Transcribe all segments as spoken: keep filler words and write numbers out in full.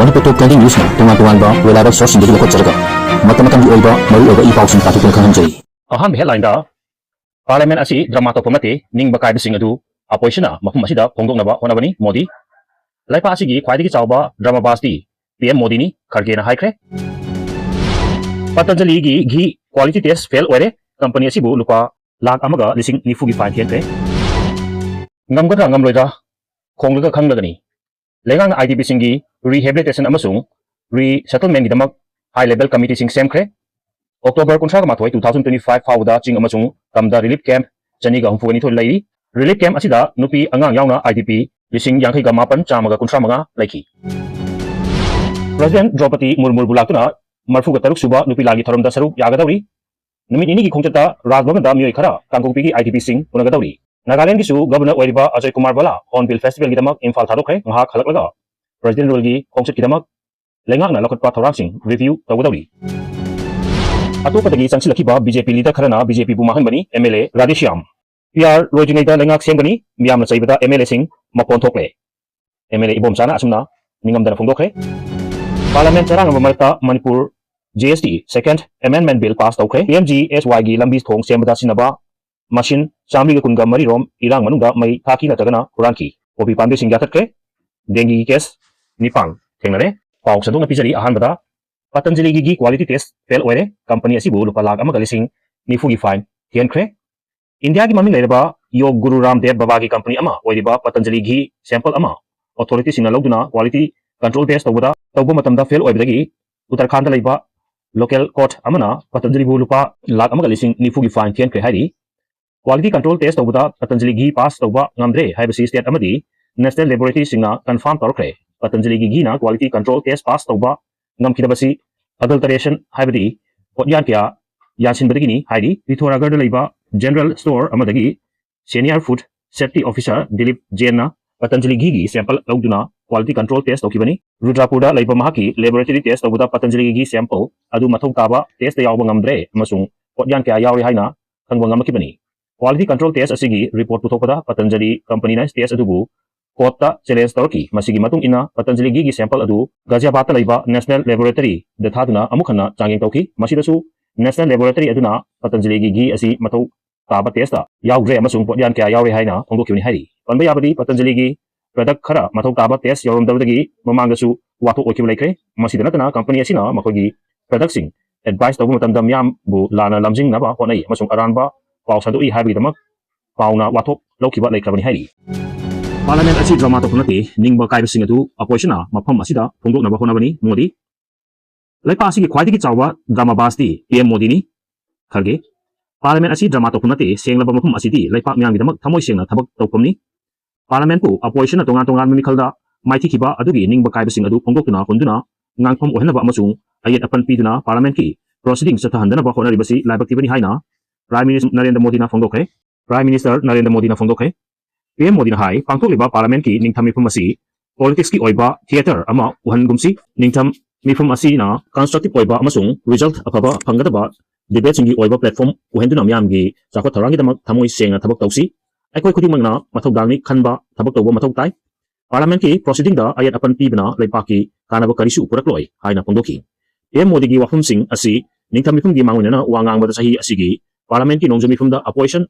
ꯃꯅꯤꯄꯨꯔ ꯇꯣꯞ twenty ꯅ꯭ꯌꯨꯁꯅ ꯇꯣꯉꯥꯟ ꯇꯣꯉꯥꯟꯕ ꯋꯦꯂꯥꯏꯕꯛ ꯁꯣꯔꯁꯁꯤꯡꯗꯒꯤ ꯂꯧꯈꯠꯆꯔꯒ ꯃꯇꯝ ꯃꯇꯝꯒꯤ ꯑꯣꯏꯕ ꯃꯔꯨꯑꯣꯏꯕ ꯏ ꯄꯥꯎꯁꯤꯡ ꯇꯥꯊꯣꯛꯇꯨꯅ ꯈꯪꯍꯟꯖꯔꯤ꯫ ꯑꯍꯥꯟꯕ ꯍꯦꯗꯂꯥꯏꯟꯗ, ꯄꯥꯔꯂꯤꯌꯥꯃꯦꯟ ꯑꯁꯤ ꯗ꯭ꯔꯃꯥ ꯇꯧꯐꯝ ꯅꯠꯇꯦ, ꯅꯤꯡꯕ ꯀꯥꯏꯕꯁꯤꯡ ꯑꯗꯨ ꯑꯄꯣꯏꯁꯅ ꯃꯐꯝ ꯑꯁꯤꯗ ꯐꯣꯡꯗꯣꯛꯅꯕ ꯍꯣꯠꯅꯕꯅꯤ ꯃꯣꯗꯤ꯫ ꯂꯩꯄꯥꯛ ꯑꯁꯤꯒꯤ ꯈ꯭ꯋꯥꯏꯗꯒꯤ ꯆꯥꯎꯕ ꯗ꯭ꯔꯃꯥꯕꯥꯁꯇꯤ ꯄꯤ ꯑꯦꯝ ꯃꯣꯗꯤꯅꯤ, ꯈꯔꯒꯦꯅ ꯍꯥꯏꯈ꯭ꯔꯦ꯫ ꯄꯇꯟꯖꯂꯤꯒꯤ ꯘꯤ ꯀ꯭ꯋꯥꯂꯤꯇꯤ ꯇꯦꯁ ꯐꯦꯜ ꯑꯣꯏꯔꯦ, ꯀꯝꯄꯅꯤ ꯑꯁꯤꯕꯨ ꯂꯨꯄꯥ ꯂꯥꯈ ꯑꯃꯒ ꯂꯤꯁꯤꯡ ꯅꯤꯐꯨꯒꯤ ꯐꯥꯏꯟ ꯊꯤꯍꯟꯈ꯭ꯔꯦ꯫ ꯉꯝꯒꯗ꯭ꯔꯥ ꯉꯝꯂꯣꯏꯗ꯭ꯔꯥ ꯈꯣꯡꯂꯒ ꯈꯪꯂꯒꯅꯤ꯫ ꯂꯩꯉꯥꯛꯅ ꯑꯥꯏ ꯗꯤ ꯄꯤꯁꯤꯡꯒꯤ ꯔꯤꯍꯦꯕꯤꯂꯤꯇꯦꯁꯟ ꯑꯃꯁꯨꯡ ꯔꯤꯁꯦꯇꯜꯃꯦꯟꯒꯤꯗꯃꯛ ꯍꯥꯏ ꯂꯦꯚꯦꯜ ꯀꯃꯤꯇꯤꯁꯤꯡ ꯁꯦꯝꯈ꯭ꯔꯦ꯫ ꯑꯣꯛꯇꯣꯕꯔ ꯀꯨꯟꯊ꯭ꯔꯥꯒ ꯃꯥꯊꯣꯏ, two thousand twenty five ꯐꯥꯎꯕꯗ ꯆꯤꯡ ꯑꯃꯁꯨꯡ ꯇꯝꯗ ꯔꯤꯂꯤꯐ ꯀꯦꯝꯞ ꯆꯅꯤꯒ ꯍꯨꯝꯐꯨꯒ ꯅꯤꯊꯣꯏ ꯂꯩꯔꯤ꯫ ꯔꯤꯂꯤꯐ ꯀꯦꯝꯞ ꯑꯁꯤꯗ ꯅꯨꯄꯤ ꯑꯉꯥꯡ ꯌꯥꯎꯅ ꯑꯥꯏ ꯗꯤ ꯄꯤ ꯂꯤꯁꯤꯡ ꯌꯥꯡꯈꯩꯒ ꯃꯥꯄꯟ ꯆꯥꯝꯃꯒ ꯀꯨꯟꯊ꯭ꯔꯥ ꯃꯉꯥ ꯂꯩꯈꯤ꯫ ꯄ꯭ꯔꯁꯤꯗꯦꯟꯠ ꯗ꯭ꯔꯧꯄꯗꯤ ꯃꯨꯔꯃꯨꯕꯨ ꯂꯥꯛꯇꯨꯅ ꯃꯔꯤꯐꯨꯒ ꯇꯔꯨꯛ ꯁꯨꯕ ꯅꯨꯄꯤ ꯂꯥꯟꯒꯤ ꯊꯧꯔꯝꯗ ꯁꯔꯨꯛ ꯌꯥꯒꯗꯧꯔꯤ꯫ ꯅꯨꯃꯤꯠ ꯅꯤꯅꯤꯒꯤ ꯈꯣꯡꯆꯠꯇ ꯔꯥꯖ ꯚꯕꯟꯗ ꯃꯤꯑꯣꯏ ꯈꯔ ꯀꯥꯡꯄꯣꯛꯄꯤꯒꯤ ꯑꯥꯏ ꯗꯤ ꯄꯤꯁꯤꯡ ꯎꯅꯒꯗꯧꯔꯤ꯫ ꯅꯥꯒꯥꯂꯦꯟꯗꯒꯤꯁꯨ ꯒꯕꯔꯅꯔ ꯑꯣꯏꯔꯤꯕ ꯑꯖꯣꯏ ꯀꯨꯃꯥꯔ ꯚꯥꯂꯥ ꯍꯣꯔ꯭ꯟꯕꯤꯜ ꯐꯦꯁꯇꯤꯚꯦꯜꯒꯤꯗꯃꯛ ꯏꯝꯐꯥꯜ ꯊꯥꯗꯣꯛꯈ꯭ꯔꯦ꯫ ꯉꯥꯏꯍꯥꯛ ꯍꯜꯂꯛꯂꯒ ꯄ꯭ꯔꯁꯤꯗꯦꯟꯠ ꯔꯨꯜꯒꯤ ꯈꯣꯡꯆꯠꯀꯤꯗꯃꯛ ꯂꯩꯉꯥꯛꯅ ꯂꯧꯈꯠꯄ ꯊꯧꯔꯥꯡꯁꯤꯡ ꯔꯤꯚꯤꯌꯨ ꯇꯧꯒꯗꯧꯔꯤ꯫ ꯑꯇꯣꯞꯄꯗꯒꯤ ꯆꯪꯁꯤꯜꯂꯛꯈꯤꯕ ꯕꯤ ꯖꯦ ꯄꯤ ꯂꯤꯗꯔ ꯈꯔꯅ ꯕꯤ ꯖꯦ ꯄꯤꯕꯨ ꯃꯥꯡꯍꯟꯕꯅꯤ꯫ M L A Radheshyam. P R ꯂꯣꯏꯗ꯭ꯔꯤꯉꯩꯗ ꯂꯩꯉꯥꯛ ꯁꯦꯝꯒꯅꯤ, ꯃꯤꯌꯥꯝꯅ ꯆꯩꯕꯗ ꯑꯦꯝ ꯑꯦꯜ ꯑꯦꯁꯤꯡ ꯃꯀꯣꯟ ꯊꯣꯛꯂꯦ꯫ ꯑꯦꯝ ꯑꯦꯜ ꯑꯦ ꯏꯕꯣꯝꯆꯥꯅ ꯑꯁꯨꯝꯅ ꯅꯤꯡꯉꯝꯗꯅ ꯐꯣꯡꯗꯣꯛꯈ꯭ꯔꯦ꯫ ꯄꯥꯔꯂꯤꯌꯥꯃꯦꯟꯠ ꯆꯔꯥꯡꯅꯕ ꯃꯔꯛꯇ Manipur G S T second amendment bill pass ꯇꯧꯈ꯭ꯔꯦ꯫ ꯄꯤ ꯑꯦꯝ ꯖꯤ ꯑꯦꯁ ꯋꯥꯏꯒꯤ ꯂꯝꯕꯤ ꯊꯣꯡ ꯁꯦꯝꯕꯗ ꯁꯤꯖꯤꯟꯅꯕ ꯃꯁꯤꯟ ꯆꯥꯃꯔꯤꯒ ꯀꯨꯟꯒ ꯃꯔꯤ ꯔꯣꯝ ꯏꯔꯥꯡ ꯃꯅꯨꯡꯗ ꯃꯩ ꯊꯥꯈꯤ ꯅꯠꯇ꯭ꯔꯒꯅ ꯍꯨꯔꯥꯟꯈꯤ꯫ ꯄꯣꯄꯤ ꯄꯥꯝꯕꯤꯁꯤꯡ ꯌꯥꯊꯠꯈ꯭ꯔꯦ꯫ ꯗꯦꯡꯒꯤꯒꯤ ꯀꯦꯁ ꯅꯤꯄꯥꯟ ꯊꯦꯡꯅꯔꯦ꯫ ꯄꯥꯎ ꯁꯟꯗꯣꯛꯅ ꯄꯤꯖꯔꯤ꯫ ꯑꯍꯥꯟꯕꯗ, ꯄꯇꯟꯖꯂꯤꯒꯤ ꯘꯤ ꯀ꯭ꯋꯥꯂꯤꯇꯤ ꯇꯦꯁ ꯐꯦꯜ ꯑꯣꯏꯔꯦ, ꯀꯝꯄꯅꯤ ꯑꯁꯤꯕꯨ ꯂꯨꯄꯥ ꯂꯥꯈ ꯑꯃꯒ ꯂꯤꯁꯤꯡ ꯅꯤꯐꯨꯒꯤ ꯐꯥꯏꯟ ꯊꯤꯍꯟꯈ꯭ꯔꯦ꯫ ꯏꯟꯗꯤꯌꯥꯒꯤ ꯃꯃꯤꯡ ꯂꯩꯔꯕ ꯌꯣꯒ ꯒꯨꯔꯨ ꯔꯥꯝꯗꯦꯕ ꯕꯕꯥꯒꯤ ꯀꯝꯄꯅꯤ ꯑꯃ ꯑꯣꯏꯔꯤꯕ ꯄꯇꯟꯖꯂꯤ ꯘꯤ ꯁꯦꯝꯄꯜ ꯑꯃ ꯑꯣꯊꯣꯔꯤꯇꯤꯁꯤꯡꯅ ꯂꯧꯗꯨꯅ ꯀ꯭ꯋꯥꯂꯤꯇꯤ ꯀꯟꯇ꯭ꯔꯣꯜ ꯇꯦꯁ ꯇꯧꯕꯗ, ꯇꯧꯕ ꯃꯇꯝꯗ ꯐꯦꯜ ꯑꯣꯏꯕꯗꯒꯤ ꯎꯠꯇꯔꯈꯥꯟꯗ ꯂꯩꯕ ꯂꯣꯀꯦꯜ ꯀꯣꯔꯠ ꯑꯃꯅ ꯄꯇꯟꯖꯂꯤꯕꯨ ꯂꯨꯄꯥ ꯂꯥꯈ ꯑꯃꯒ ꯂꯤꯁꯤꯡ ꯅꯤꯐꯨꯒꯤ ꯐꯥꯏꯟ ꯊꯤꯍꯟꯈ꯭ꯔꯦ ꯍꯥꯏꯔꯤ꯫ ꯀ꯭ꯋꯥꯂꯤꯇꯤ ꯀꯟꯇ꯭ꯔꯣꯜ ꯇꯦꯁ ꯇꯧꯕꯗ ꯄꯇꯟꯖꯂꯤ ꯘꯤ ꯄꯥꯁ ꯇꯧꯕ ꯉꯝꯗ꯭ꯔꯦ ꯍꯥꯏꯕꯁꯤ ꯁ꯭ꯇꯦꯠ ꯑꯃꯗꯤ ꯅꯦꯁꯅꯦꯜ ꯂꯦꯕꯣꯔꯦꯇꯔꯤꯁꯤꯡꯅ ꯀꯟꯐꯥꯔꯝ ꯇꯧꯔꯛꯈ꯭ꯔꯦ꯫ ꯄꯇꯟꯖꯂꯤꯒꯤ ꯘꯤꯅ ꯀ꯭ꯋꯥꯂꯤꯇꯤ ꯀꯟꯇ꯭ꯔꯣꯜ ꯇꯦꯁ ꯄꯥꯁ ꯇꯧꯕ ꯉꯝꯈꯤꯗꯕꯁꯤ ꯑꯗꯜꯇꯔꯦꯁꯟ, ꯍꯥꯏꯕꯗꯤ ꯄꯣꯠꯌꯥꯟ ꯀꯌꯥ ꯌꯥꯟꯁꯤꯟꯕꯗꯒꯤꯅꯤ ꯍꯥꯏꯔꯤ꯫ ꯄꯤꯊꯣꯔꯥꯒꯔꯗ ꯂꯩꯕ ꯖꯦꯅꯔꯦꯜ ꯁ꯭ꯇꯣꯔ ꯑꯃꯗꯒꯤ senior food safety officer Dilip ꯖꯦꯟꯅ ꯄꯇꯟꯖꯂꯤ ꯘꯤꯒꯤ ꯁꯦꯝꯄꯜ ꯂꯧꯗꯨꯅ ꯀ꯭ꯋꯥꯂꯤꯇꯤ ꯀꯟꯇ꯭ꯔꯣꯜ ꯇꯦꯁ ꯇꯧꯈꯤꯕꯅꯤ꯫ ꯔꯨꯗ꯭ꯔꯥꯄꯨꯔꯗ ꯂꯩꯕ ꯃꯍꯥꯛꯀꯤ ꯂꯦꯕꯣꯔꯦꯇꯔꯤ ꯇꯦꯁ ꯇꯧꯕꯗ ꯄꯇꯟꯖꯂꯤꯒꯤ ꯁꯦꯝꯄꯜ ꯑꯗꯨ ꯃꯊꯧ ꯇꯥꯕ ꯇꯦꯁꯇ ꯌꯥꯎꯕ ꯉꯝꯗ꯭ꯔꯦ ꯑꯃꯁꯨꯡ ꯄꯣꯠꯌꯥꯟ ꯀꯌꯥ ꯌꯥꯎꯔꯤ ꯍꯥꯏꯅ ꯈꯪꯕ ꯉꯝꯂꯛꯈꯤꯕꯅꯤ꯫ ꯀ꯭ꯋꯥꯂꯤꯇꯤ ꯀꯟꯇ꯭ꯔꯣꯜ ꯇꯦꯁ ꯑꯁꯤꯒꯤ ꯔꯤꯄꯣꯔꯠ ꯄꯨꯊꯣꯛꯄꯗ ꯄꯇꯟꯖꯂꯤ ꯀꯝꯄꯅꯤꯅ ꯇꯦꯁ ꯑꯗꯨꯕꯨ court ꯇ challenge ꯇꯧꯔꯛꯈꯤ꯫ ꯃꯁꯤꯒꯤ ꯃꯇꯨꯡ ꯏꯟꯅ ꯄꯇꯟꯖꯂꯤꯒꯤ sample ꯑꯗꯨ ꯒꯥꯖꯤꯌꯥꯕꯥꯗꯇ ꯂꯩꯕ National Laboratory ꯗ ꯊꯥꯗꯨꯅ ꯑꯃꯨꯛ ꯍꯟꯅ ꯆꯥꯡꯌꯦꯡ ꯇꯧꯈꯤ꯫ ꯃꯁꯤꯗꯁꯨ National Laboratory ꯑꯗꯨꯅ ꯄꯇꯟꯖꯂꯤꯒꯤ ghee ꯑꯁꯤ ꯃꯊꯧ ꯇꯥꯕ test ꯇ ꯌꯥꯎꯗ꯭ꯔꯦ ꯑꯃꯁꯨꯡ ꯄꯣꯠꯌꯥꯟ ꯀꯌꯥ ꯌꯥꯎꯔꯦ ꯍꯥꯏꯅ ꯐꯣꯡꯗꯣꯛꯈꯤꯕꯅꯤ ꯍꯥꯏꯔꯤ꯫ ꯄꯟꯕ ꯌꯥꯕꯗꯤ ꯄꯇꯟꯖꯂꯤꯒꯤ product ꯈꯔ ꯃꯊꯧ ꯇꯥꯕ test ꯌꯥꯎꯔꯝꯗꯕꯗꯒꯤ ꯃꯃꯥꯡꯗꯁꯨ ꯋꯥꯊꯣꯛ ꯑꯣꯏꯈꯤꯕ ꯂꯩꯈ꯭ꯔꯦ꯫ ꯃꯁꯤꯗ ꯅꯠꯇꯅ company ꯑꯁꯤꯅ ꯃꯈꯣꯏꯒꯤ product ꯁꯤꯡ advertise ꯇꯧꯕ ꯃꯇꯝꯗ ꯃꯤꯌꯥꯝꯕꯨ ꯂꯥꯟꯅ ꯂꯝꯖꯤꯡꯅꯕ ꯍꯣꯠꯅꯩ ꯑꯃꯁꯨꯡ ꯑꯔꯥꯟꯕ ꯄꯥꯎ ꯁꯟꯗꯣꯛꯏ ꯍꯥꯏꯕꯒꯤꯗꯃꯛ ꯄꯥꯎꯅ ꯋꯥꯊꯣꯛ ꯂꯧꯈꯤꯕ ꯂꯩꯈ꯭ꯔꯕꯅꯤ ꯍꯥꯏꯔꯤ꯫ Parliament ꯑꯁꯤ drama ꯇꯧꯐꯝ ꯅꯠꯇꯦ, ꯅꯤꯡꯕ ꯀꯥꯏꯕꯁꯤꯡ ꯑꯗꯨ opposition ꯅ ꯃꯐꯝ ꯑꯁꯤꯗ ꯐꯣꯡꯗꯣꯛꯅꯕ ꯍꯣꯠꯅꯕꯅꯤ꯫ ꯃꯣꯗꯤ, ꯂꯩꯄꯥꯛ ꯑꯁꯤꯒꯤ ꯈ꯭ꯋꯥꯏꯗꯒꯤ ꯆꯥꯎꯕ drama bust T P M ꯃꯣꯗꯤꯅꯤ꯫ ꯈꯔꯒꯦ, Parliament ꯑꯁꯤ drama ꯇꯧꯐꯝ ꯅꯠꯇꯦ, ꯁꯦꯡꯂꯕ ꯃꯐꯝ ꯑꯁꯤꯗꯤ ꯂꯩꯄꯥꯛ ꯃꯤꯌꯥꯝꯒꯤꯗꯃꯛ ꯊꯃꯣꯏ ꯁꯦꯡꯅ ꯊꯕꯛ ꯇꯧꯐꯝꯅꯤ꯫ Parliament ꯄꯨ opposition ꯅ ꯇꯣꯉꯥꯟ ꯇꯣꯉꯥꯟꯕ ꯃꯤꯈꯜꯗ ꯃꯥꯏꯊꯤꯈꯤꯕ ꯑꯗꯨꯒꯤ ꯅꯤꯡꯕ ꯀꯥꯏꯕꯁꯤꯡ ꯑꯗꯨ ꯐꯣꯡꯗꯣꯛꯇꯨꯅ ꯍꯨꯟꯗꯨꯅ ꯉꯥꯡꯐꯝ ꯑꯣꯏꯍꯟꯅꯕ ꯑꯃꯁꯨꯡ ꯑꯌꯦꯠ ꯑꯄꯟ ꯄꯤꯗꯨꯅ Parliament ꯀꯤ proceeding ꯆꯠꯊꯍꯟꯗꯅꯕ ꯍꯣꯠꯅꯔꯤꯕꯁꯤ ꯂꯥꯏꯕꯛ ꯊꯤꯕꯅꯤ ꯍꯥꯏꯅ Prime Minister ꯅꯔꯦꯟꯗ꯭ꯔ ꯃꯣꯗꯤꯅ ꯐꯣꯡꯗꯣꯛꯈ꯭ꯔꯦ꯫ Prime Minister ꯅꯔꯦꯟꯗ꯭ꯔ ꯃꯣꯗꯤꯅ ꯐꯣꯡꯗꯣꯛꯈ꯭ꯔꯦ꯫ P M ꯃꯣꯗꯤꯅ ꯍꯥꯏ, ꯄꯥꯡꯊꯣꯛꯂꯤꯕ Parliament ꯀꯤ ꯅꯤꯡꯊꯝ ꯃꯤꯐꯝ ꯑꯁꯤ politics ꯀꯤ ꯑꯣꯏꯕ theatre ꯑꯃ ꯎꯍꯟꯒꯨꯝꯁꯤ꯫ ꯅꯤꯡꯊꯝ ꯃꯤꯐꯝ ꯑꯁꯤꯅ constructive ꯑꯣꯏꯕ ꯑꯃꯁꯨꯡ result ꯑꯐꯕ ꯐꯪꯒꯗꯕ debate ꯁꯤꯡꯒꯤ ꯑꯣꯏꯕ platform ꯑꯣꯏꯍꯟꯗꯨꯅ ꯃꯤꯌꯥꯝꯒꯤ ꯆꯥꯎꯈꯠ ꯊꯧꯔꯥꯡꯒꯤꯗꯃꯛ ꯊꯃꯣꯏ ꯁꯦꯡꯅ ꯊꯕꯛ ꯇꯧꯁꯤ꯫ ꯑꯩꯈꯣꯏ ꯈꯨꯗꯤꯡꯃꯛꯅ ꯃꯊꯧꯗꯥꯡꯅꯤ ꯈꯟꯕ ꯊꯕꯛ ꯇꯧꯕ ꯃꯊꯧ ꯇꯥꯏ꯫ Parliament ꯀꯤ proceeding ꯗ ꯑꯌꯦꯠ ꯑꯄꯟ ꯄꯤꯕꯅ ꯂꯩꯄꯥꯛꯀꯤ ꯀꯥꯟꯅꯕ ꯀꯔꯤꯁꯨ ꯄꯨꯔꯛꯂꯣꯏ ꯍꯥꯏꯅ ꯐꯣꯡꯗꯣꯛꯈꯤ꯫ P M ꯃꯣꯗꯤꯒꯤ ꯋꯥꯐꯝꯁꯤꯡ ꯑꯁꯤ ꯅꯤꯡꯊꯝ ꯃꯤꯐꯝꯒꯤ ꯃꯥꯡꯑꯣꯏꯅꯅ ꯋꯥ ꯉꯥꯡꯕꯗ ꯆꯍꯤ ꯑꯁꯤꯒꯤ Parliament ꯀꯤ ꯅꯣꯡꯖꯨ ꯃꯤꯐꯝꯗ opposition,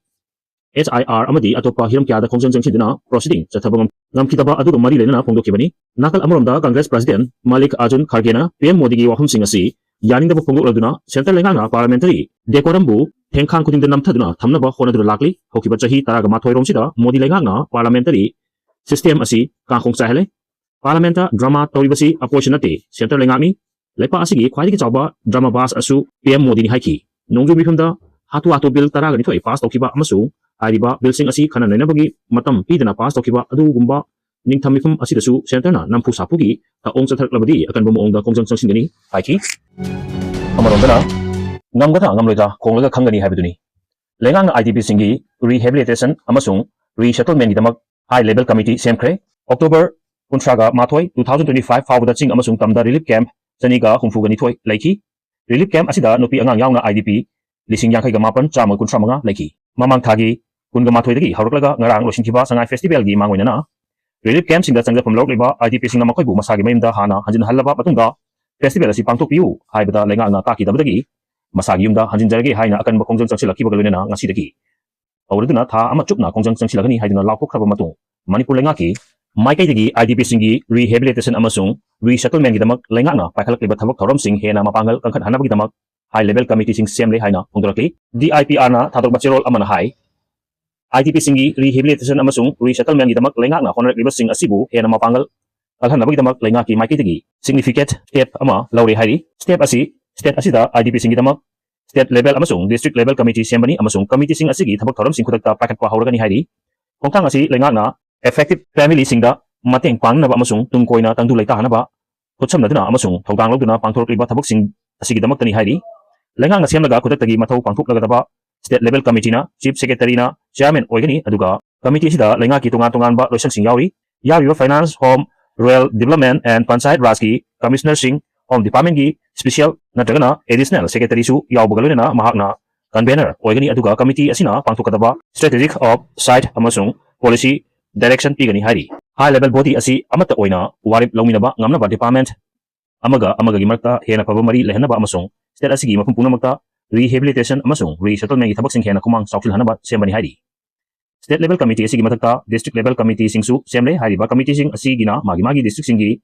H I R ꯑꯃꯗꯤ ꯑꯇꯣꯞꯄ ꯍꯤꯔꯝ ꯀꯌꯥꯗ ꯈꯣꯡꯖꯪ ꯆꯪꯁꯤꯟꯗꯨꯅ proceeding ꯆꯠꯊꯕ ꯉꯝ-, ꯉꯝꯈꯤꯗꯕ ꯑꯗꯨꯒ ꯃꯔꯤ ꯂꯩꯅꯅ ꯐꯣꯡꯗꯣꯛꯈꯤꯕꯅꯤ꯫ ꯅꯥꯀꯜ ꯑꯃꯔꯣꯝꯗ Congress President Mallikarjun Kharge ꯅ P M ꯃꯣꯗꯤꯒꯤ ꯋꯥꯐꯝꯁꯤꯡ ꯑꯁꯤ ꯌꯥꯅꯤꯡꯗꯕ ꯐꯣꯡꯗꯣꯛꯂꯗꯨꯅ centre ꯂꯩꯉꯥꯛꯅ parliamentary decorum ꯕꯨ ꯊꯦꯡꯈꯥꯡ ꯈꯨꯗꯤꯡꯗ ꯅꯝꯊꯗꯨꯅ ꯊꯝꯅꯕ ꯍꯣꯠꯅꯗꯨꯅ ꯂꯥꯛꯂꯤ꯫ ꯍꯧꯈꯤꯕ ꯆꯍꯤ ꯇꯔꯥꯒ ꯃꯥꯊꯣꯏ ꯔꯣꯝꯁꯤꯗ ꯃꯣꯗꯤ ꯂꯩꯉꯥꯛꯅ parliamentary system ꯑꯁꯤ ꯀꯥꯡꯈꯣꯡ ꯆꯥꯏꯍꯜꯂꯦ꯫ Parliament ꯇ drama ꯇꯧꯔꯤꯕꯁꯤ opposition ꯅꯠꯇꯦ, centre ꯂꯩꯉꯥꯛꯅꯤ꯫ ꯂꯩꯄꯥꯛ ꯑꯁꯤꯒꯤ ꯈ꯭ꯋꯥꯏꯗꯒꯤ ꯆꯥꯎꯕ drama bust ꯑꯁꯨ P M ꯃꯣꯗꯤꯅꯤ ꯍꯥꯏꯈꯤ꯫ ꯅꯣꯡꯖꯨ ꯃꯤꯐꯝꯗ ꯍꯥꯊꯨ ꯍꯥꯊꯨ bill ꯇꯔꯥꯒ ꯅꯤꯊꯣꯏ pass ꯇꯧꯈꯤꯕ ꯑꯃꯁꯨꯡ ꯍꯥꯏꯔꯤꯕ bill ꯁꯤꯡ ꯑꯁꯤ ꯈꯟꯅ ꯅꯩꯅꯕꯒꯤ ꯃꯇꯝ ꯄꯤꯗꯅ pass ꯇꯧꯈꯤꯕ ꯑꯗꯨꯒꯨꯝꯕ ꯅꯤꯡꯊꯝ ꯃꯤꯐꯝ ꯑꯁꯤꯗꯁꯨ centre ꯅ ꯅꯝꯐꯨ ꯁꯥꯐꯨꯒꯤ ꯊꯧꯑꯣꯡ ꯆꯠꯊꯔꯛꯂꯕꯗꯤ ꯑꯀꯟꯕ ꯃꯑꯣꯡꯗ ꯈꯣꯡꯖꯪ ꯆꯪꯁꯤꯟꯒꯅꯤ ꯍꯥꯏꯈꯤ꯫ ꯑꯃꯔꯣꯝꯗꯅ ꯉꯝꯒꯗ꯭ꯔꯥ ꯉꯝꯂꯣꯏꯗ꯭ꯔꯥ ꯈꯣꯡꯂꯒ ꯈꯪꯒꯅꯤ ꯍꯥꯏꯕꯗꯨꯅꯤ꯫ ꯂꯩꯉꯥꯛꯅ I D P ꯁꯤꯡꯒꯤ rehabilitation ꯑꯃꯁꯨꯡ resettlement ꯒꯤꯗꯃꯛ high level committee ꯁꯦꯝꯈ꯭ꯔꯦ꯫ October ꯀꯨꯟꯊ꯭ꯔꯥꯒ ꯃꯥꯊꯣꯏ, two thousand twenty five ꯐꯥꯎꯕꯗ ꯆꯤꯡ ꯑꯃꯁꯨꯡ ꯇꯝꯗ relief camp ꯆꯅꯤꯒ ꯍꯨꯝꯐꯨꯒ ꯅꯤꯊꯣꯏ ꯂꯩꯈꯤ꯫ Relief camp ꯑꯁꯤꯗ ꯅꯨꯄꯤ ꯑꯉꯥꯡ ꯌꯥꯎꯅ I D P ꯂꯤꯁꯤꯡ ꯌꯥꯡꯈꯩꯒ ꯃꯥꯄꯟ, ꯆꯥꯝꯃ ꯀꯨꯟꯊ꯭ꯔꯥ ꯃꯉꯥ ꯂꯩꯈꯤ꯫ ꯃꯃꯥꯡ ꯊꯥꯒꯤ ꯀꯨꯟꯒ ꯃꯥꯊꯣꯏꯗꯒꯤ ꯍꯧꯔꯛꯂꯒ ꯉꯔꯥꯡ ꯂꯣꯏꯁꯤꯟꯈꯤꯕ ꯁꯉꯥꯏ festival ꯒꯤ ꯃꯥꯡꯑꯣꯏꯅꯅ ꯔꯤꯂꯤꯐ ꯀꯦꯝꯞꯁꯤꯡꯗ ꯆꯪꯖꯐꯝ ꯂꯧꯔꯛꯂꯤꯕ IDPꯁꯤꯡꯅ ꯃꯈꯣꯏꯕꯨ ꯃꯁꯥꯒꯤ ꯃꯌꯨꯝꯗ ꯍꯥꯟꯅ ꯍꯟꯖꯤꯟꯍꯜꯂꯕ ꯃꯇꯨꯡꯗ ꯐꯦꯁꯇꯤꯚꯦꯜ ꯑꯁꯤ ꯄꯥꯡꯊꯣꯛꯄꯤꯌꯨ ꯍꯥꯏꯕꯗ ꯂꯩꯉꯥꯛꯅ ꯇꯥꯛꯈꯤꯗꯕꯗꯒꯤ ꯃꯁꯥꯒꯤ ꯌꯨꯝꯗ ꯍꯟꯖꯤꯟꯖꯔꯒꯦ ꯍꯥꯏꯅ ꯑꯀꯟꯕ ꯈꯣꯡꯖꯪ ꯆꯪꯁꯤꯜꯂꯛꯈꯤꯕꯒ ꯂꯣꯏꯅꯅ ꯉꯁꯤꯗꯒꯤ ꯍꯧꯔꯗꯨꯅ ꯊꯥ ꯑꯃ ꯆꯨꯞꯅ ꯈꯣꯡꯖꯪ ꯆꯪꯁꯤꯜꯂꯛꯀꯅꯤ ꯍꯥꯏꯗꯨꯅ ꯂꯥꯎꯊꯣꯛꯈ꯭ꯔꯕ ꯃꯇꯨꯡ, ꯃꯅꯤꯄꯨꯔ ꯂꯩꯉꯥꯛꯀꯤ ꯃꯥꯏꯀꯩꯗꯒꯤ IDPꯁꯤꯡꯒꯤ rehabilitation ꯑꯃꯁꯨꯡ resettlementꯒꯤꯗꯃꯛ ꯂꯩꯉꯥꯛꯅ ꯄꯥꯏꯈꯠꯂꯛꯂꯤꯕ ꯊꯕꯛ ꯊꯧꯔꯝꯁꯤꯡ ꯍꯦꯟꯅ ꯃꯄꯥꯡꯒꯜ ꯀꯟꯈꯠꯍꯟꯅꯕꯒꯤꯗꯃꯛ high level committeeꯁꯤꯡ ꯁꯦꯝꯂꯦ ꯍꯥꯏꯅ ꯐꯣꯡꯗꯣꯔꯛꯂꯤ꯫ DIPRꯅ ꯊꯥꯗꯣꯔꯛꯄ ꯆꯦꯔꯣꯜ ꯑꯃꯅ ꯍꯥꯏ, IDPꯁꯤꯡꯒꯤ rehabilitation ꯑꯃꯁꯨꯡ resettlementꯒꯤꯗꯃꯛ ꯂꯩꯉꯥꯛꯅ ꯍꯣꯠꯅꯔꯛꯂꯤꯕꯁꯤꯡ ꯑꯁꯤꯕꯨ ꯍꯦꯟꯅ ꯃꯄꯥꯡꯒꯜ ꯀꯜꯍꯟꯅꯕꯒꯤꯗꯃꯛ ꯂꯩꯉꯥꯛꯀꯤ ꯃꯥꯏꯀꯩꯗꯒꯤ significant step ꯑꯃ ꯂꯧꯔꯦ ꯍꯥꯏꯔꯤ꯫ Step ꯑꯁꯤ state ꯑꯁꯤꯗ IDPꯁꯤꯡꯒꯤꯗꯃꯛ state level ꯑꯃꯁꯨꯡ district level committee ꯁꯦꯝꯕꯅꯤ ꯑꯃꯁꯨꯡ committeeꯁꯤꯡ ꯑꯁꯤꯒꯤ ꯊꯕꯛ ꯊꯧꯔꯝꯁꯤꯡ ꯈꯨꯗꯛꯇ ꯄꯥꯏꯈꯠꯄ ꯍꯧꯔꯒꯅꯤ ꯍꯥꯏꯔꯤ꯫ ꯈꯣꯡꯊꯥꯡ ꯑꯁꯤ ꯂꯩꯉꯥꯛꯅ affected familyꯁꯤꯡꯗ ꯃꯇꯦꯡ ꯄꯥꯡꯅꯕ ꯑꯃꯁꯨꯡ ꯇꯨꯡ ꯀꯣꯏꯅ ꯇꯪꯗꯨ ꯂꯩꯇꯥꯍꯟꯅꯕ ꯈꯨꯠꯁꯝꯅꯗꯨꯅ ꯑꯃꯁꯨꯡ ꯊꯧꯗꯥꯡ ꯂꯧꯗꯨꯅ ꯄꯥꯡꯊꯣꯔꯛꯂꯤꯕ ꯊꯕꯛꯁꯤꯡ ꯑꯁꯤꯒꯤꯗꯃꯛꯇꯅꯤ ꯍꯥꯏꯔꯤ꯫ ꯂꯩꯉꯥꯛꯅ ꯁꯦꯝꯂꯒ ꯈꯨꯗꯛꯇꯒꯤ ꯃꯊꯧ ꯄꯥꯡꯊꯣꯛꯂꯒꯗꯕ state level committeeꯅ chief secretaryꯅ chairman ꯑꯣꯏꯒꯅꯤ, ꯑꯗꯨꯒ committee ꯑꯁꯤꯗ ꯂꯩꯉꯥꯛꯀꯤ ꯇꯣꯉꯥꯟ ꯇꯣꯉꯥꯟꯕ ꯂꯣꯏꯁꯪꯁꯤꯡ ꯌꯥꯎꯔꯤ꯫ ꯌꯥꯎꯔꯤꯕ finance, home, rural development and panchayat rajꯀꯤ commissionerꯁꯤꯡ, home departmentꯀꯤ special ꯅꯠꯇ꯭ꯔꯒꯅ additional secretaryꯁꯨ ꯌꯥꯎꯕꯒ ꯂꯣꯏꯅꯅ ꯃꯍꯥꯛꯅ convener ꯑꯣꯏꯒꯅꯤ, ꯑꯗꯨꯒ committee ꯑꯁꯤꯅ ꯄꯥꯡꯊꯣꯛꯀꯗꯕ strategic of site ꯑꯃꯁꯨꯡ policy direction ꯄꯤꯒꯅꯤ ꯍꯥꯏꯔꯤ꯫ High level body ꯑꯁꯤ ꯑꯃꯠꯇ ꯑꯣꯏꯅ ꯋꯥꯔꯦꯞ ꯂꯧꯃꯤꯟꯅꯕ ꯉꯝꯅꯕ department ꯑꯃꯒ ꯑꯃꯒꯒꯤ ꯃꯔꯛꯇ ꯍꯦꯟꯅ ꯐꯕ ꯃꯔꯤ ꯂꯩꯍꯟꯅꯕ ꯑꯃꯁꯨꯡ state ꯑꯁꯤꯒꯤ ꯃꯐꯝ ꯄꯨꯝꯅꯃꯛꯇ rehabilitation ꯑꯃꯁꯨꯡ resettlementꯀꯤ ꯊꯕꯛꯁꯤꯡ ꯍꯦꯟꯅ ꯈꯨꯃꯥꯡ ꯆꯥꯎꯁꯤꯜꯍꯟꯅꯕ ꯁꯦꯝꯕꯅꯤ ꯍꯥꯏꯔꯤ꯫ State level committee ꯑꯁꯤꯒꯤ ꯃꯊꯛꯇ district level committeeꯁꯤꯡꯁꯨ ꯁꯦꯝꯂꯦ꯫ ꯍꯥꯏꯔꯤꯕ committeeꯁꯤꯡ ꯑꯁꯤꯒꯤꯅ ꯃꯥꯒꯤ ꯃꯥꯒꯤ districtꯁꯤꯡꯒꯤ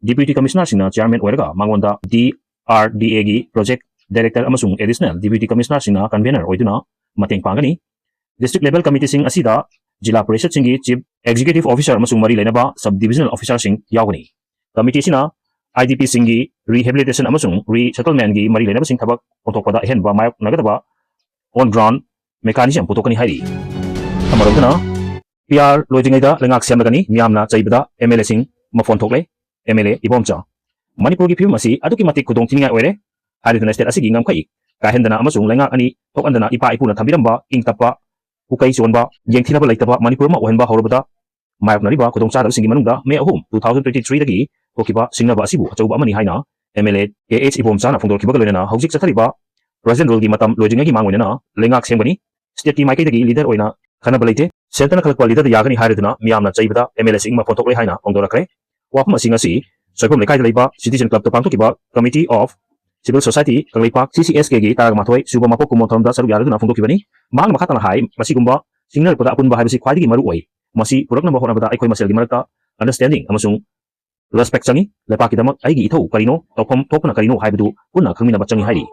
deputy commissionerꯁꯤꯡꯅ chairman ꯑꯣꯏꯔꯒ ꯃꯉꯣꯟꯗ DRDAꯒꯤ project director ꯑꯃꯁꯨꯡ additional deputy commissionerꯁꯤꯡꯅ convener ꯑꯣꯏꯗꯨꯅ ꯃꯇꯦꯡ ꯄꯥꯡꯒꯅꯤ꯫ District level committeeꯁꯤꯡ ꯑꯁꯤꯗ ꯖꯤꯂꯥ ꯄꯔꯤꯁꯠꯁꯤꯡꯒꯤ chief executive officer ꯑꯃꯁꯨꯡ ꯃꯔꯤ ꯂꯩꯅꯕ sub divisional officerꯁꯤꯡ ꯌꯥꯎꯒꯅꯤ꯫ Committeeꯁꯤꯅ IDPꯁꯤꯡꯒꯤ rehabilitation ꯑꯃꯁꯨꯡ resettlementꯒꯤ ꯃꯔꯤ ꯂꯩꯅꯕꯁꯤꯡ ꯊꯕꯛ ꯑꯣꯟꯊꯣꯛꯄꯗ ꯑꯍꯦꯟꯕ ꯃꯥꯌꯣꯛꯅꯒꯗꯕ on ground mechanism ꯄꯨꯊꯣꯛꯀꯅꯤ ꯍꯥꯏꯔꯤ꯫ ꯑꯃꯔꯣꯝꯗꯅ, PR ꯂꯣꯏꯗ꯭ꯔꯤꯉꯩꯗ ꯂꯩꯉꯥꯛ ꯁꯦꯝꯂꯒꯅꯤ, ꯃꯤꯌꯥꯝꯅ ꯆꯩꯕꯗ MLAꯁꯤꯡ ꯃꯐꯣꯟ ꯊꯣꯛꯂꯦ꯫ MLA ꯏꯕꯣꯝꯆꯥ, ꯃꯅꯤꯄꯨꯔꯒꯤ ꯐꯤꯕꯝ ꯑꯁꯤ ꯑꯗꯨꯛꯀꯤ ꯃꯇꯤꯛ ꯈꯨꯗꯣꯡ ꯊꯤꯅꯤꯡꯉꯥꯏ ꯑꯣꯏꯔꯦ꯫ ꯍꯥꯏꯔꯤꯗꯨꯅ state ꯑꯁꯤꯒꯤ ꯉꯝꯈꯩ ꯀꯥꯏꯍꯟꯗꯅ ꯑꯃꯁꯨꯡ ꯂꯩꯉꯥꯛ ꯑꯅꯤ ꯊꯣꯛꯍꯟꯗꯅ ꯏꯄꯥ ꯏꯄꯨꯅ ꯊꯝꯕꯤꯔꯝꯕ ꯏꯪ ꯇꯞꯄ, ꯄꯨꯀꯩ ꯆꯣꯟꯕ, ꯌꯦꯡꯊꯤꯅꯕ ꯂꯩꯇꯕ ꯃꯅꯤꯄꯨꯔ ꯑꯃ ꯑꯣꯏꯍꯟꯕ ꯍꯧꯔꯕꯗ ꯃꯥꯌꯣꯛꯅꯔꯤꯕ ꯈꯨꯗꯣꯡꯆꯥꯗꯕꯁꯤꯡꯒꯤ ꯃꯅꯨꯡꯗ May ꯑꯍꯨꯝ, two thousand twenty threeꯗꯒꯤ ꯊꯣꯛꯈꯤꯕ ꯁꯤꯡꯅꯕ ꯑꯁꯤꯕꯨ ꯑꯆꯧꯕ ꯑꯃꯅꯤ ꯍꯥꯏꯅ MLA KH ꯏꯕꯣꯝꯆꯥꯅ ꯐꯣꯡꯗꯣꯔꯛꯈꯤꯕꯒ ꯂꯣꯏꯅꯅ ꯍꯧꯖꯤꯛ ꯆꯠꯊꯔꯤꯕ present ruleꯒꯤ ꯃꯇꯝ ꯂꯣꯏꯗ꯭ꯔꯤꯉꯩꯒꯤ ꯃꯥꯡꯑꯣꯏꯅꯅ ꯂꯩꯉꯥꯛ ꯁꯦꯝꯒꯅꯤ꯫ Stateꯀꯤ ꯃꯥꯏꯀꯩꯗꯒꯤ leader ꯑꯣꯏꯅ ꯈꯟꯅꯕ ꯂꯩꯇꯦ꯫ Centreꯅ ꯈꯜꯂꯛꯄ leaderꯗ ꯌꯥꯒꯅꯤ ꯍꯥꯏꯔꯗꯨꯅ ꯃꯤꯌꯥꯝꯅ ꯆꯩꯕꯗ MLAꯁꯤꯡ ꯃꯐꯣꯟ ꯊꯣꯛꯂꯣꯏ ꯍꯥꯏꯅ ꯐꯣꯡꯗꯣꯔꯛꯈ꯭ꯔꯦ꯫ ꯋꯥꯐꯝ ꯑꯁꯤ ꯉꯁꯤ ꯁꯣꯏꯕꯝ ꯂꯩꯀꯥꯏꯗ ꯂꯩꯕ Citizen Clubꯇ ꯄꯥꯡꯊꯣꯛꯈꯤꯕ Committee of Civil Society Kangleipak, CCSKꯒꯤ ꯇꯔꯥꯃꯥꯊꯣꯏ ꯁꯨꯕ ꯃꯄꯣꯛ ꯀꯨꯝꯑꯣꯟ ꯊꯧꯔꯝꯗ ꯁꯔꯨꯛ ꯌꯥꯔꯗꯨꯅ ꯐꯣꯡꯗꯣꯛꯈꯤꯕꯅꯤ꯫ ꯃꯍꯥꯛꯅ ꯃꯈꯥ ꯇꯥꯅ ꯍꯥꯏ, ꯃꯁꯤꯒꯨꯝꯕ ꯁꯤꯡꯅꯔꯛꯄꯗ ꯑꯄꯨꯟꯕ ꯍꯥꯏꯕꯁꯤ ꯈ꯭ꯋꯥꯏꯗꯒꯤ ꯃꯔꯨ ꯑꯣꯏ꯫ ꯃꯁꯤ ꯄꯨꯔꯛꯅꯕ ꯍꯣꯠꯅꯕꯗ ꯑꯩꯈꯣꯏ ꯃꯁꯦꯜꯒꯤ ꯃꯔꯛꯇ understanding ꯑꯃꯁꯨꯡ respect ꯆꯪꯏ꯫ ꯂꯩꯄꯥꯛꯀꯤꯗꯃꯛ ꯑꯩꯒꯤ ꯏꯊꯧ ꯀꯔꯤꯅꯣ, ꯇꯧꯐꯝ ꯊꯣꯛꯄꯅ ꯀꯔꯤꯅꯣ ꯍꯥꯏꯕꯗꯨ ꯄꯨꯟꯅ ꯈꯪꯃꯤꯟꯅꯕ ꯆꯪꯏ ꯍꯥꯏꯔꯤ꯫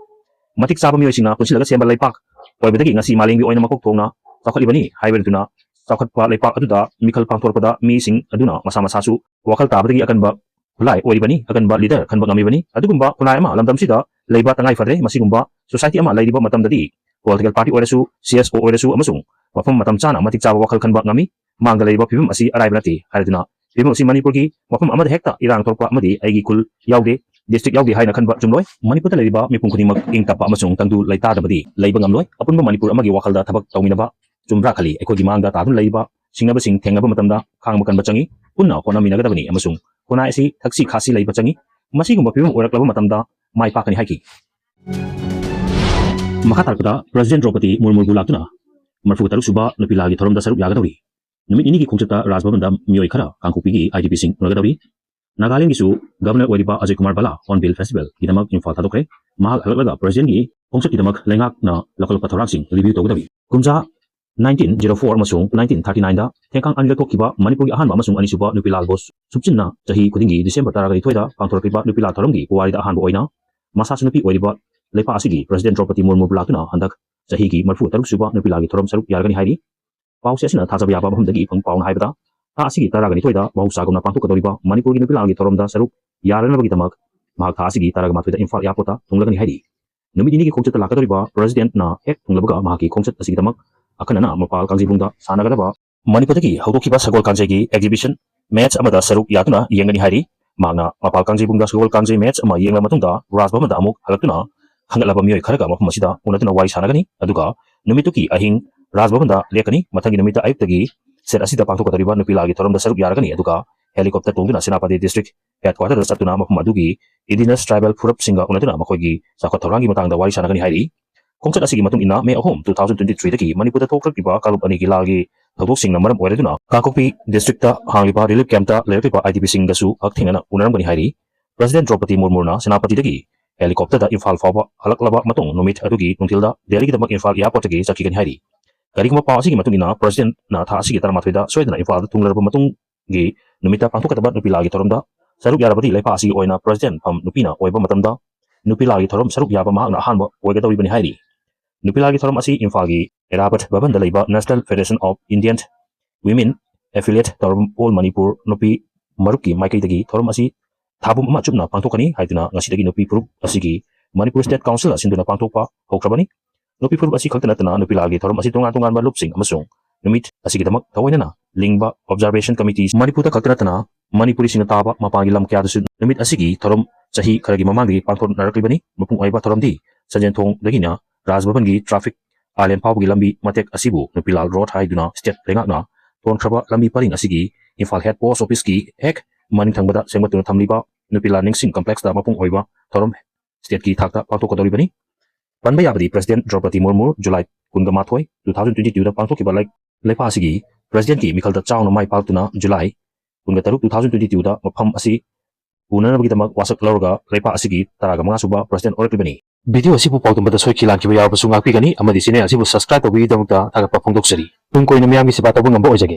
ꯃꯇꯤꯛ ꯆꯥꯕ ꯃꯤꯑꯣꯏꯁꯤꯡꯅ ꯄꯨꯟꯁꯤꯜꯂꯒ ꯁꯦꯝꯕ ꯂꯩꯄꯥꯛ ꯑꯣꯏꯕꯗꯒꯤ ꯉꯁꯤ ꯃꯥꯂꯦꯝꯒꯤ ꯑꯣꯏꯅ ꯃꯀꯣꯛ ꯊꯣꯡꯅ ꯆꯥꯎꯈꯠꯂꯤꯕꯅꯤ ꯍꯥꯏꯕꯗꯨꯅ ꯆꯥꯎꯈꯠꯄ ꯂꯩꯄꯥꯛ ꯑꯗꯨꯗ ꯃꯤꯈꯜ ꯄꯥꯡꯊꯣꯔꯛꯄꯗ ꯃꯤꯁꯤꯡ ꯑꯗꯨꯅ ꯃꯁꯥ ꯃꯁꯥꯁꯨ ꯋꯥꯈꯜ ꯇꯥꯕꯗꯒꯤ ꯑꯀꯟꯕ ꯈꯨꯠꯂꯥꯏ ꯑꯣꯏꯔꯤꯕꯅꯤ, ꯑꯀꯟꯕ leader ꯈꯟꯕ ꯉꯝꯃꯤꯕꯅꯤ꯫ ꯑꯗꯨꯒꯨꯝꯕ ꯈꯨꯟꯅꯥꯏ ꯑꯃ ꯂꯝꯗꯝꯁꯤꯗ ꯂꯩꯕ ꯇꯉꯥꯏ ꯐꯗ꯭ꯔꯦ꯫ ꯃꯁꯤꯒꯨꯝꯕ society ꯑꯃ ꯂꯩꯔꯤꯕ ꯃꯇꯝꯗꯗꯤ political party ꯑꯣꯏꯔꯁꯨ, CSO ꯑꯣꯏꯔꯁꯨ ꯑꯃꯁꯨꯡ ꯃꯐꯝ ꯃꯇꯝ ꯆꯥꯅ ꯃꯇꯤꯛ ꯆꯥꯕ ꯋꯥꯈꯜ ꯈꯟꯕ ꯉꯝꯃꯤ꯫ ꯃꯥꯡꯗ ꯂꯩꯔꯤꯕ ꯐꯤꯕꯝ ꯑꯁꯤ ꯑꯔꯥꯏꯕ ꯅꯠꯇꯦ ꯍꯥꯏꯔꯗꯨꯅ ꯐꯤꯕꯝ ꯑꯁꯤ ꯃꯅꯤꯄꯨꯔꯒꯤ ꯃꯐꯝ ꯑꯃꯗ ꯍꯦꯛꯇ ꯏꯔꯥꯡ ꯊꯣꯛꯄ ꯑꯃꯗꯤ ꯑꯩꯒꯤ ꯈꯨꯜ ꯌꯥꯎꯗꯦ, district ꯌꯥꯎꯗꯦ ꯍꯥꯏꯅ ꯈꯟꯕ ꯆꯨꯝꯂꯣꯏ꯫ ꯃꯅꯤꯄꯨꯔꯗ ꯂꯩꯔꯤꯕ ꯃꯤꯄꯨꯝ ꯈꯨꯗꯤꯡꯃꯛ ꯏꯪ ꯇꯞꯄ ꯑꯃꯁꯨꯡ ꯇꯪꯗꯨ ꯂꯩꯇꯥꯗꯕꯗꯤ ꯂꯩꯕ ꯉꯝꯂꯣꯏ꯫ ꯑꯄꯨꯟꯕ ꯃꯅꯤꯄꯨꯔ ꯑꯃꯒꯤ ꯋꯥꯈꯜꯗ ꯊꯕꯛ ꯇꯧꯃꯤꯟꯅꯕ ꯆꯨꯝꯕ꯭ꯔꯥ ꯈꯜꯂꯤ꯫ ꯑꯩꯈꯣꯏꯒꯤ ꯃꯥꯡꯗ ꯇꯥꯗꯨꯅ ꯂꯩꯔꯤꯕ ꯁꯤꯡꯅꯕꯁꯤꯡ ꯊꯦꯡꯅꯕ ꯃꯇꯝꯗ ꯈꯥꯡꯕ ꯀꯟꯕ ꯆꯪꯏ꯫ ꯄꯨꯟꯅ ꯍꯣꯠꯅꯃꯤꯟꯅꯒꯗꯕꯅꯤ ꯑꯃꯁꯨꯡ ꯈꯨꯟꯅꯥꯏ ꯑꯁꯤ ꯊꯛꯁꯤ ꯈꯥꯁꯤ ꯂꯩꯕ ꯆꯪꯏ꯫ ꯃꯁꯤꯒꯨꯝꯕ ꯐꯤꯕꯝ ꯑꯣꯏꯔꯛꯂꯕ ꯃꯇꯝꯗ ꯃꯥꯏ ꯄꯥꯛꯀꯅꯤ ꯍꯥꯏꯈꯤ꯫ ꯃꯈꯥ ꯇꯥꯔꯛꯄꯗ President ꯗ꯭ꯔꯧꯄꯗꯤ ꯃꯨꯔꯃꯨꯕꯨ ꯂꯥꯛꯇꯨꯅ ꯃꯔꯤꯐꯨ ꯇꯔꯨꯛ ꯁꯨꯕ ꯅꯨꯄꯤ ꯂꯥꯜꯒꯤ ꯊꯧꯔꯝꯗ ꯁꯔꯨꯛ ꯌꯥꯒꯗꯧꯔꯤ꯫ ꯅꯨꯃꯤꯠ ꯅꯤꯅꯤꯒꯤ ꯈꯣꯡꯆꯠꯇ ꯔꯥꯖ ꯚꯕꯟꯗ ꯃꯤꯑꯣꯏ ꯈꯔ ꯀꯥꯡꯄꯣꯛꯄꯤꯒꯤ IDPꯁꯤꯡ ꯎꯅꯒꯗꯧꯔꯤ꯫ ꯅꯥꯒꯥꯂꯦꯟꯒꯤꯁꯨ Governor ꯑꯣꯏꯔꯤꯕ ꯑꯖꯣꯏ ꯀꯨꯃꯥꯔ ꯚꯜꯂꯥ Hornbill Festivalꯒꯤꯗꯃꯛ ꯏꯝꯐꯥꯜ ꯊꯥꯗꯣꯛꯈ꯭ꯔꯦ꯫ ꯃꯍꯥꯛ ꯍꯜꯂꯛꯂꯒ Presidentꯀꯤ ꯈꯣꯡꯆꯠꯀꯤꯗꯃꯛ ꯂꯩꯉꯥꯛꯅ ꯂꯧꯈꯠꯂꯛꯄ ꯊꯧꯔꯥꯡꯁꯤꯡ review ꯇꯧꯒꯗꯧꯔꯤ꯫ ꯀꯨꯝꯖꯥ nineteen zero four ꯑꯃꯁꯨꯡ nineteen thirty nineꯗ ꯊꯦꯡꯀꯥꯡ ꯑꯅꯤꯔꯛ ꯊꯣꯛꯈꯤꯕ ꯃꯅꯤꯄꯨꯔꯒꯤ ꯑꯍꯥꯟꯕ ꯑꯃꯁꯨꯡ ꯑꯅꯤꯁꯨꯕ ꯅꯨꯄꯤ ꯂꯥꯜꯕꯨ ꯁꯨꯞꯆꯤꯟꯅ ꯆꯍꯤ ꯈꯨꯗꯤꯡꯒꯤ December ꯇꯔꯥꯒ ꯅꯤꯊꯣꯏꯗ ꯄꯥꯡꯊꯣꯔꯛꯂꯤꯕ ꯅꯨꯄꯤ ꯂꯥꯜ ꯊꯧꯔꯝꯒꯤ ꯄꯨꯋꯥꯔꯤꯗ ꯑꯍꯥꯟꯕ ꯑꯣꯏꯅ ꯃꯁꯥꯁꯨ ꯅꯨꯄꯤ ꯑꯣꯏꯔꯤꯕ ꯂꯩꯄꯥꯛ ꯑꯁꯤꯒꯤ President ꯗ꯭ꯔꯧꯄꯗꯤ ꯃꯨꯔꯃꯨꯕꯨ ꯂꯥꯛꯇꯨꯅ ꯍꯟꯗꯛ ꯆꯍꯤꯒꯤ ꯃꯔꯤꯐꯨ ꯇꯔꯨꯛ ꯁꯨꯕ ꯅꯨꯄꯤ ꯂꯥꯜꯒꯤ ꯊꯧꯔꯝ ꯁꯔꯨꯛ ꯌꯥꯔꯒꯅꯤ ꯍꯥꯏꯔꯤ꯫ ꯄꯥꯎꯆꯦ ꯑꯁꯤꯅ ꯊꯥꯖꯕ ꯌꯥꯕ ꯃꯐꯝꯗꯒꯤ ꯐꯪꯕ ꯄꯥꯎꯅ ꯍꯥꯏꯕꯗ, ꯊꯥ ꯑꯁꯤꯒꯤ ꯇꯔꯥꯒ ꯅꯤꯊꯣꯏꯗ ꯃꯍꯧꯁꯥꯒꯨꯝꯅ ꯄꯥꯡꯊꯣꯛꯀꯗꯧꯔꯤꯕ ꯃꯅꯤꯄꯨꯔꯒꯤ ꯅꯨꯄꯤ ꯂꯥꯜꯒꯤ ꯊꯧꯔꯝꯗ ꯁꯔꯨꯛ ꯌꯥꯔꯅꯕꯒꯤꯗꯃꯛ ꯃꯍꯥꯛ ꯊꯥ ꯑꯁꯤꯒꯤ ꯇꯔꯥꯒ ꯃꯥꯊꯣꯏꯗ ꯏꯝꯐꯥꯜ airportꯇ ꯊꯨꯡꯂꯒꯅꯤ ꯍꯥꯏꯔꯤ꯫ ꯅꯨꯃꯤꯠ ꯅꯤꯅꯤꯒꯤ ꯈꯣꯡꯆꯠꯇ ꯂꯥꯛꯀꯗꯧꯔꯤꯕ Presidentꯅ ꯍꯦꯛ ꯊꯨꯡꯂꯕꯒ ꯃꯍꯥꯛꯀꯤ ꯈꯣꯡꯆꯠ ꯑꯁꯤꯒꯤꯗꯃꯛ ꯑꯈꯟꯅꯅ ꯃꯄꯥꯜ ꯀꯥꯡꯖꯩꯕꯨꯡꯗ ꯁꯥꯟꯅꯒꯗꯕ ꯃꯅꯤꯄꯨꯔꯗꯒꯤ ꯍꯧꯗꯣꯛꯈꯤꯕ ꯁꯒꯣꯜ ꯀꯥꯡꯖꯩꯒꯤ exhibition match ꯑꯃꯗ ꯁꯔꯨꯛ ꯌꯥꯗꯨꯅ ꯌꯦꯡꯒꯅꯤ ꯍꯥꯏꯔꯤ꯫ ꯃꯍꯥꯛꯅ ꯃꯄꯥꯜ ꯀꯥꯡꯖꯩꯕꯨꯡꯗ ꯁꯒꯣꯜ ꯀꯥꯡꯖꯩ match ꯑꯃ ꯌꯦꯡꯂꯕ ꯃꯇꯨꯡꯗ ꯔꯥꯖ ꯚꯕꯟꯗ ꯑꯃꯨꯛ ꯍꯜꯂꯛꯇꯨꯅ ꯈꯟꯒꯠꯂꯕ ꯃꯤꯑꯣꯏ ꯈꯔꯒ ꯃꯐꯝ ꯑꯁꯤꯗ ꯎꯅꯗꯨꯅ ꯋꯥꯔꯤ ꯁꯥꯟꯅꯒꯅꯤ꯫ ꯑꯗꯨꯒ ꯅꯨꯃꯤꯠꯇꯨꯒꯤ ꯑꯍꯤꯡ ꯔꯥꯖ ꯚꯕꯟꯗ ꯂꯦꯛꯀꯅꯤ꯫ ꯃꯊꯪꯒꯤ ꯅꯨꯃꯤꯠꯇ ꯑꯌꯨꯛꯇꯒꯤ set ꯑꯁꯤꯗ ꯄꯥꯡꯊꯣꯛꯀꯗꯧꯔꯤꯕ ꯅꯨꯄꯤ ꯂꯥꯜꯒꯤ ꯊꯧꯔꯝꯗ ꯁꯔꯨꯛ ꯌꯥꯔꯒꯅꯤ꯫ ꯑꯗꯨꯒ helicopter ꯇꯣꯡꯗꯨꯅ ꯁꯦꯅꯥꯄꯇꯤ district headquarterꯗ ꯆꯠꯇꯨꯅ ꯃꯐꯝ ꯑꯗꯨꯒꯤ indigenous tribal ꯐꯨꯔꯨꯞꯁꯤꯡꯒ ꯎꯅꯗꯨꯅ ꯃꯈꯣꯏꯒꯤ ꯆꯥꯎꯈꯠ ꯊꯧꯔꯥꯡꯒꯤ ꯃꯇꯥꯡꯗ ꯋꯥꯔꯤ ꯁꯥꯟꯅꯒꯅꯤ ꯍꯥꯏꯔꯤ꯫ ꯈꯣꯡꯆꯠ ꯑꯁꯤꯒꯤ ꯃꯇꯨꯡ ꯏꯟꯅ ꯃꯦ ꯑꯍꯨꯝ, two thousand twenty three ꯗꯒꯤ ꯃꯅꯤꯄꯨꯔꯗ ꯊꯣꯛꯂꯛꯂꯤꯕ ꯀꯥꯡꯂꯨꯞ ꯑꯅꯤꯒꯤ ꯂꯥꯜꯒꯤ ꯊꯧꯗꯣꯛꯁꯤꯡꯅ ꯃꯔꯝ ꯑꯣꯏꯔꯗꯨꯅ ꯀꯥꯡꯄꯣꯛꯄꯤ ꯗꯤꯁꯇ꯭ꯔꯤꯛꯇ ꯍꯥꯡꯂꯤꯕ ꯔꯤꯂꯤꯐ ꯀꯦꯝꯞꯇ ꯂꯩꯔꯛꯂꯤꯕ ꯑꯥꯏ ꯗꯤ ꯄꯤꯁꯤꯡꯒꯁꯨ ꯍꯛꯊꯦꯡꯅꯅ ꯎꯅꯔꯝꯒꯅꯤ ꯍꯥꯏꯔꯤ꯫ ꯄ꯭ꯔꯁꯤꯗꯦꯟ ꯗ꯭ꯔꯧꯄꯗꯤ ꯃꯨꯔꯃꯨꯅ ꯁꯦꯅꯥꯄꯇꯤꯗꯒꯤ ꯍꯦꯂꯤꯀꯣꯞꯇꯔꯗ ꯏꯝꯐꯥꯜ ꯐꯥꯎꯕ ꯍꯜꯂꯛꯂꯕ ꯃꯇꯨꯡ ꯅꯨꯃꯤꯠ ꯑꯗꯨꯒꯤ ꯅꯨꯡꯊꯤꯜꯗ ꯗꯦꯜꯂꯤꯒꯤꯗꯃꯛ ꯏꯝꯐꯥꯜ ꯑꯦꯌꯥꯔꯄꯣꯔꯠꯇꯒꯤ ꯆꯠꯈꯤꯒꯅꯤ ꯍꯥꯏꯔꯤ꯫ ꯀꯔꯤꯒꯨꯝꯕ ꯄꯥꯎ ꯑꯁꯤꯒꯤ ꯃꯇꯨꯡ ꯏꯟꯅ ꯄ꯭ꯔꯁꯤꯗꯦꯟꯠꯅ ꯊꯥ ꯑꯁꯤꯒꯤ ꯇꯔꯥꯃꯥꯊꯣꯏꯗ ꯁꯣꯏꯗꯅ ꯏꯝꯐꯥꯜꯗ ꯊꯨꯡꯂꯔꯕ ꯃꯇꯨꯡꯒꯤ ꯅꯨꯃꯤꯠꯇ ꯄꯥꯡꯊꯣꯛꯀꯗꯕ ꯅꯨꯄꯤ ꯂꯥꯜꯒꯤ ꯊꯧꯔꯝꯗ ꯁꯔꯨꯛ ꯌꯥꯔꯕꯗꯤ ꯂꯩꯄꯥꯛ ꯑꯁꯤꯒꯤ ꯑꯣꯏꯅ ꯄ꯭ꯔꯁꯤꯗꯦꯟꯠ ꯐꯝ ꯅꯨꯄꯤꯅ ꯑꯣꯏꯕ ꯃꯇꯝꯗ ꯅꯨꯄꯤ ꯂꯥꯜꯒꯤ ꯊꯧꯔꯝ ꯁꯔꯨꯛ ꯌꯥꯕ ꯃꯍꯥꯛꯅ ꯑꯍꯥꯟꯕ ꯑꯣꯏꯒꯗꯧꯔꯤꯕꯅꯤ ꯍꯥꯏꯔꯤ꯫ ꯅꯨꯄꯤ ꯂꯥꯜꯒꯤ ꯊꯧꯔꯝ ꯑꯁꯤ ꯏꯝꯐꯥꯜꯒꯤ ꯑꯦꯔꯥꯕꯠ ꯚꯕꯟꯗ ꯂꯩꯕ National Federation of Indian Women Affiliate ꯇꯧꯔꯝ All Manipur ꯅꯨꯄꯤ ꯃꯔꯨꯞꯀꯤ ꯃꯥꯏꯀꯩꯗꯒꯤ ꯊꯧꯔꯝ ꯑꯁꯤ ꯊꯥꯕꯨꯝ ꯑꯃ ꯆꯨꯞꯅ ꯄꯥꯡꯊꯣꯛꯀꯅꯤ ꯍꯥꯏꯗꯨꯅ ꯉꯁꯤꯗꯒꯤ ꯅꯨꯄꯤ ꯐꯨꯔꯨꯞ ꯑꯁꯤꯒꯤ ꯃꯅꯤꯄꯨꯔ ꯁ꯭ꯇꯦꯠ ꯀꯥꯎꯟꯁꯤꯜꯅ ꯁꯤꯟꯗꯨꯅ ꯄꯥꯡꯊꯣꯛꯄ ꯍꯧꯈ꯭ꯔꯕꯅꯤ꯫ ꯅꯨꯄꯤ ꯐꯨꯔꯨꯞ ꯑꯁꯤ ꯈꯛꯇ ꯅꯠꯇꯅ ꯅꯨꯄꯤ ꯂꯥꯜꯒꯤ ꯊꯧꯔꯝ ꯑꯁꯤ ꯇꯣꯉꯥꯟ ꯇꯣꯉꯥꯟꯕ ꯂꯨꯞꯁꯤꯡ ꯑꯃꯁꯨꯡ ꯅꯨꯃꯤꯠ ꯑꯁꯤꯒꯤꯗꯃꯛ ꯊꯑꯣꯏꯅꯅ ꯂꯤꯡꯕ ꯑꯣꯕꯖꯥꯔꯕꯦꯁꯟ ꯀꯃꯤꯇꯤ ꯃꯅꯤꯄꯨꯔꯗ ꯈꯛꯇ ꯅꯠꯇꯅ ꯃꯅꯤꯄꯨꯔꯤꯁꯤꯡꯅ ꯇꯥꯕ ꯃꯄꯥꯟꯒꯤ ꯂꯝ ꯀꯌꯥꯗꯁꯨ ꯅꯨꯃꯤꯠ ꯑꯁꯤꯒꯤ ꯊꯧꯔꯝ ꯆꯍꯤ ꯈꯔꯒꯤ ꯃꯃꯥꯡꯗꯒꯤ ꯄꯥꯡꯊꯣꯛꯅꯔꯛꯂꯤꯕꯅꯤ꯫ ꯃꯄꯨꯡ ꯑꯣꯏꯕ ꯊꯧꯔꯝꯗꯤ ꯁꯟꯖꯦꯟꯊꯣꯡꯗꯒꯤꯅ ꯔꯥꯖ ꯚꯕꯟꯒꯤ ꯇ꯭ꯔꯥꯐꯤꯛ ꯑꯥꯏꯂꯦꯟ ꯐꯥꯎꯕꯒꯤ ꯂꯝꯕꯤ ꯃꯇꯦꯛ ꯑꯁꯤꯕꯨ ꯅꯨꯄꯤ ꯂꯥꯜ ꯔꯣꯗ ꯍꯥꯏꯗꯨꯅ ꯁ꯭ꯇꯦꯠ ꯂꯩꯉꯥꯛꯅ ꯊꯣꯟꯈ꯭ꯔꯕ ꯂꯝꯕꯤ ꯄꯔꯤꯡ ꯑꯁꯤꯒꯤ ꯏꯝꯐꯥꯜ ꯍꯦꯗ ꯄꯣꯁ ꯑꯣꯐꯤꯁꯀꯤ ꯍꯦꯛ ꯃꯅꯤꯡ ꯊꯪꯕꯗ ꯁꯦꯝꯒꯠꯇꯨꯅ ꯊꯝꯂꯤꯕ ꯅꯨꯄꯤ ꯂꯥꯜ ꯅꯤꯡꯁꯤꯡ ꯀꯝꯄ꯭ꯂꯦꯛꯁꯇ ꯃꯄꯨꯡ ꯑꯣꯏꯕ ꯊꯧꯔꯝ ꯁ꯭ꯇꯦꯠꯀꯤ ꯊꯥꯛꯇ ꯄꯥꯡꯊꯣꯛꯀꯗꯧꯔꯤꯕꯅꯤ꯫ ꯄꯟꯕ ꯌꯥꯕꯗꯤ ꯄ꯭ꯔꯁꯤꯗꯦꯟꯠ ꯗ꯭ꯔꯧꯄꯗꯤ ꯃꯨꯔꯃꯨ ꯖꯨꯂꯥꯏ ꯀꯨꯟꯒ ꯃꯥꯊꯣꯏ, two thousand twenty two ꯗ ꯄꯥꯡꯊꯣꯛꯈꯤꯕ ꯂꯩ-, ꯂꯩꯄꯥꯛ ꯑꯁꯤꯒꯤ ꯄ꯭ꯔꯁꯤꯗꯦꯟꯠꯀꯤ ꯃꯤꯈꯜꯗ ꯆꯥꯎꯅ ꯃꯥꯏ ꯄꯥꯛꯇꯨꯅ ꯖꯨꯂꯥꯏ ꯀꯨꯟꯒ ꯇꯔꯨꯛ, two thousand twenty two ꯗ ꯃꯐꯝ ꯑꯁꯤ ꯄꯨꯅꯅꯕꯒꯤꯗꯃꯛ ꯋꯥꯁꯛ ꯂꯧꯔꯒ ꯂꯩꯄꯥꯛ ꯑꯁꯤꯒꯤ ꯇꯔꯥꯒ ꯃꯉꯥ ꯁꯨꯕ ꯄ꯭ꯔꯁꯤꯗꯦꯟꯠ ꯑꯣꯏꯔꯛꯂꯤꯕꯅꯤ꯫ ꯚꯤꯗꯤꯑꯣ ꯑꯁꯤꯕꯨ ꯄꯥꯎꯗꯝꯕꯗ ꯁꯣꯏꯈꯤ ꯂꯥꯟꯈꯤꯕ ꯌꯥꯎꯔꯕꯁꯨ ꯉꯥꯛꯄꯤꯒꯅꯤ ꯑꯃꯗꯤ ꯆꯦꯅꯦꯜ ꯑꯁꯤꯕꯨ ꯁꯕꯁꯀ꯭ꯔꯥꯏꯕ ꯇꯧꯕꯤꯕꯒꯤꯗꯃꯛꯇ ꯊꯥꯒꯠꯄ ꯐꯣꯡꯗꯣꯛꯆꯔꯤ꯫ ꯇꯨꯡ ꯀꯣꯏꯅ ꯃꯤꯌꯥꯝꯒꯤ ꯁꯦꯕꯥ ꯇꯧꯕ ꯉꯝꯕ ꯑꯣꯏꯖꯒꯦ꯫